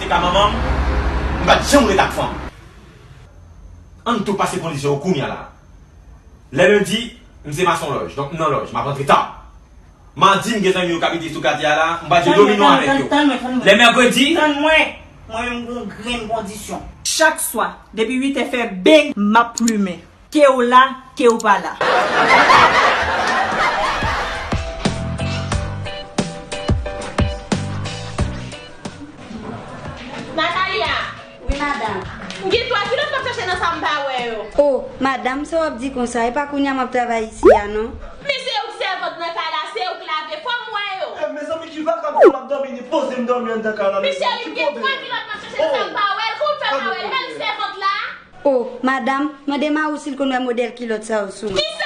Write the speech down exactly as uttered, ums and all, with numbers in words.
Ka manman m, m pa t janm ret ak fanm. Ann tou pase kondisyon yo kounya la. Lè lendi, m se mason lòj, donk m nan lòj, m ap rantre ta. Madi, m gen zanmi yo k abite sou katye a la, m pral jwe domino avèk yo. Lè mèkredi, tann mwen, mwen menm gon grenn kondisyon. Chak swa, depi uit è fè beng, m ap plimen. Ke w la, ke w pa la. Natalia! Wi, madanm. M gen twa kilòt m ap chache nan sa m pa wè yo. O, madanm, sa w ap di konsa? E pa kounye a m ap travay isi a, non. Men se ou k sèvant nan kay la, se ou k lave. Fò m wè yo. Eh, mezanmi, ki vakabon m ap dòmi, ni poze m dòmi anndan kay la, mezanmi. Men cheri, m gen twa kilòt m ap chache nan sa m pa wè l. Kòman m fè pa wè l? E pa li sèvant la? O, madanm, mande mari w si l konn wè modèl kilòt sa yo sou mwen. Ki